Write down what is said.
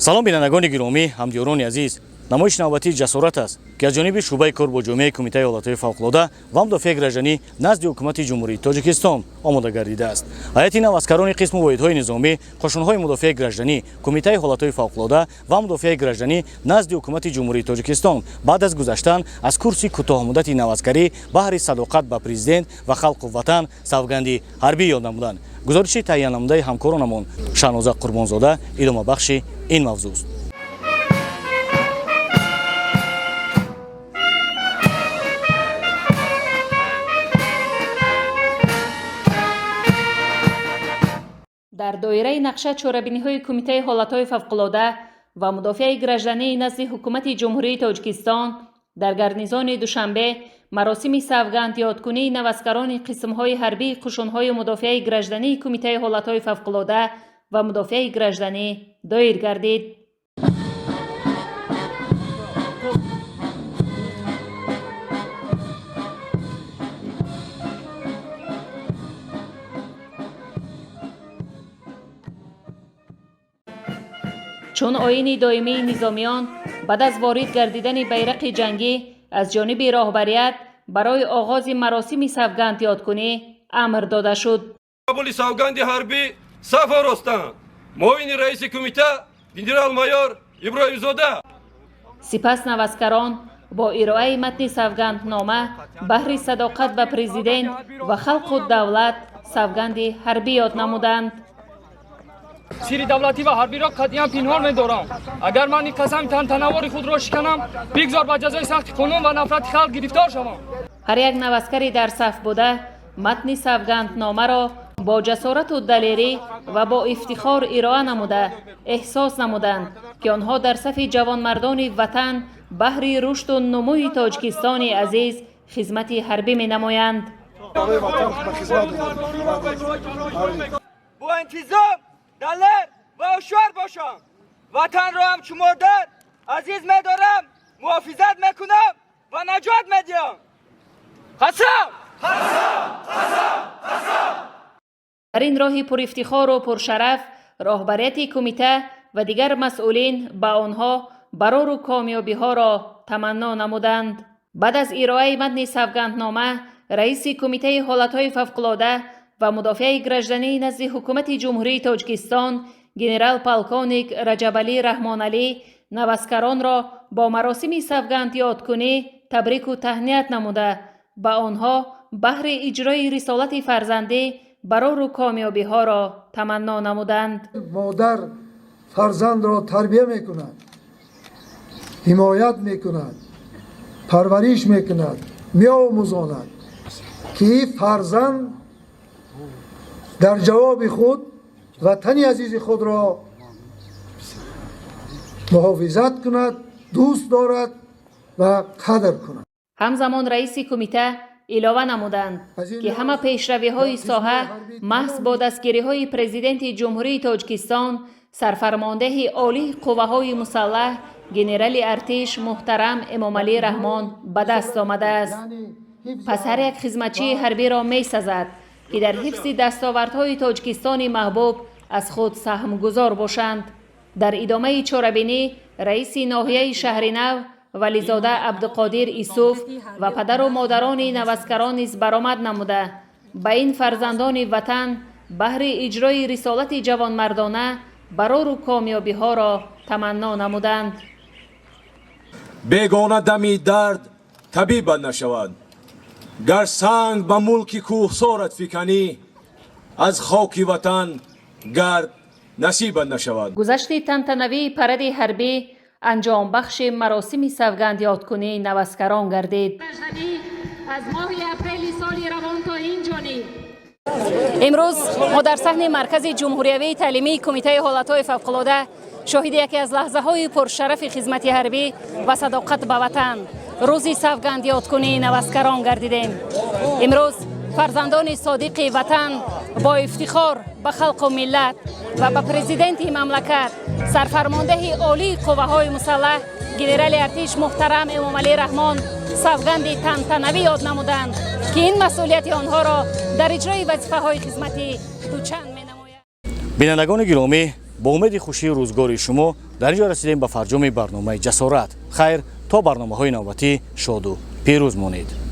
Салом, бинандагони гиромӣ, ҳамдиёрони азиз. Намоиши навбатии ҷасорат аст, ки аз ҷониби шӯъбаи кор бо ҷомеаи Кумитаи ҳолатҳои фавқулода ва мудофиаи гражданӣ назди Ҳукумати Ҷумҳурии Тоҷикистон омода гардидааст. Ҳайати наваскарони қисму воҳидҳои низомӣ, қӯшунҳои мудофиаи гражданӣ, Кумитаи ҳолатҳои фавқулода ва мудофиаи гражданӣ назди Ҳукумати Ҷумҳурии Тоҷикистон баъд аз гузаштан аз курси кӯтоҳмуддати наваскарӣ баҳри садоқат ба президент ва халқу ватан савганди ҳарбӣ ёд намуданд. Гузориши таҳиянамудаи ҳамкоронамон Шаҳноза Қурбонзода идомабахши ин мавзӯъст. Дар доираи нақша чорабиниҳои Кумитаи ҳолатҳои фавқулода ва мудофиаи граждании назди Ҳукумати Ҷумҳурии Тоҷикистон дар гарнизони Душанбе маросими савганд ёдкунии наваскарони қисмҳои ҳарбии қӯшунҳои мудофиаи граждании Кумитаи ҳолатҳои фавқулода ва мудофиаи гражданӣ доир гардид. Чун оини доимии низомиён, баъд аз ворид гардидани байрақи ҷангӣ аз ҷониби роҳбарият барои оғози маросими савганд ёдкунӣ амр дода шуд. Қабули савганди ҳарбӣ саф оростанд. Муовини раиси кумита генерал-майор Иброҳимзода. Сипас наваскарон бо ироаи матни савганднома баҳри садоқат ба президент ва халқу давлат савганди ҳарбӣ ёд намуданд. Сири давлатӣ ва ҳарбиро қатъиян пинҳон медорам. Агар ман ин қасами тантанавори худро шиканам, бигзор ба ҷазои сахти қонун ва нафрати халқ гирифтор шавам. Ҳар як наваскари дар саф буда матни савгандномаро бо ҷасорату далерӣ ва бо ифтихор ироа намуда, эҳсос намуданд, ки онҳо дар сафи ҷавонмардони ватан баҳри рушду нумӯи Тоҷикистони азиз хизмати ҳарбӣ менамоянд. Бо интизом, далер ва ҳушёр бошам. Ватанро ҳамчун модар азиз медорам, муҳофизат мекунам ва наҷот медиҳам. Қасам! Дар ин роҳи пурифтихору пуршараф роҳбарияти кумита ва дигар масъулин ба онҳо барору комёбиҳоро таманно намуданд. Баъд аз ироаи матни савганднома раиси Кумитаи ҳолатҳои фавқулода ва мудофиаи граждании назди Ҳукумати Ҷумҳурии Тоҷикистон генерал-полковник Раҷабалӣ Раҳмоналӣ наваскаронро бо маросими савганд ёдкунӣ табрику таҳният намуда, ба онҳо баҳри иҷрои рисолати фарзандӣ барору комёбиҳоро таманно намуданд. Модар фарзандро тарбия мекунад, ҳимоят мекунад, парвариш мекунад, меомӯзонад, ки фарзанд дар ҷавоби худ ватани азизи худро муҳофизат кунад, дӯст дорад ва қадр кунад. Ҳамзамон раиси кумита илова намуданд, ки ҳама пешравиҳои соҳа маҳз бо дастгириҳои Президенти Ҷумҳурии Тоҷикистон, сарфармондеҳи олии қувваҳои мусаллаҳ генерали артиш муҳтарам Эмомалӣ Раҳмон ба даст омадааст. Пас ҳар як хизматчии ҳарбиро месазад, ки дар ҳифзи дастовардҳои Тоҷикистони маҳбуб аз худ саҳмгузор бошанд. Дар идомаи чорабинӣ раиси ноҳияи Шаҳринав Вализода Абдуқодир Исуф ва падару модарони наваскарон низ баромад намуда, ба ин фарзандони ватан баҳри иҷрои рисолати ҷавонмардона барору комёбиҳоро таманно намуданд. Бегона дами дард табибат нашавад. Гар санг ба мулки кӯҳсорат фиканӣ, аз хоки ватан гард насибат нашавад. Гузашти тантанавии паради ҳарбӣ анҷомбахши маросими савганд ёдкунии наваскарон гардид. Аз моҳи апрели соли равон то ин ҷониб. Имрӯз мо дар саҳни Маркази ҷумҳуриявии таълимии Кумитаи ҳолатҳои фавқулода шоҳиди яке аз лаҳзаҳои пуршарафи хизмати ҳарбӣ ва садоқат ба ватан, рӯзи савганд ёдкунии наваскарон гардидем. Имрӯз фарзандони содиқи ватан бо ифтихор ба халқу миллат ва ба президенти мамлакат, сарфармондеҳи олии қувваҳои мусаллаҳ генерали артиш муҳтарам Эмомалӣ Раҳмон савганди тантанавӣ ёд намуданд, ки ин масъулияти онҳоро дар иҷрои вазифаҳои хизматӣ дучанд менамояд. Бинандагони гиромӣ. Бо умеди хушии рӯзгори шумо дар ин ҷо расидем ба фарҷоми барномаи «Ҷасорат». Хайр, то барномаҳои навбатӣ шоду пирӯз монед.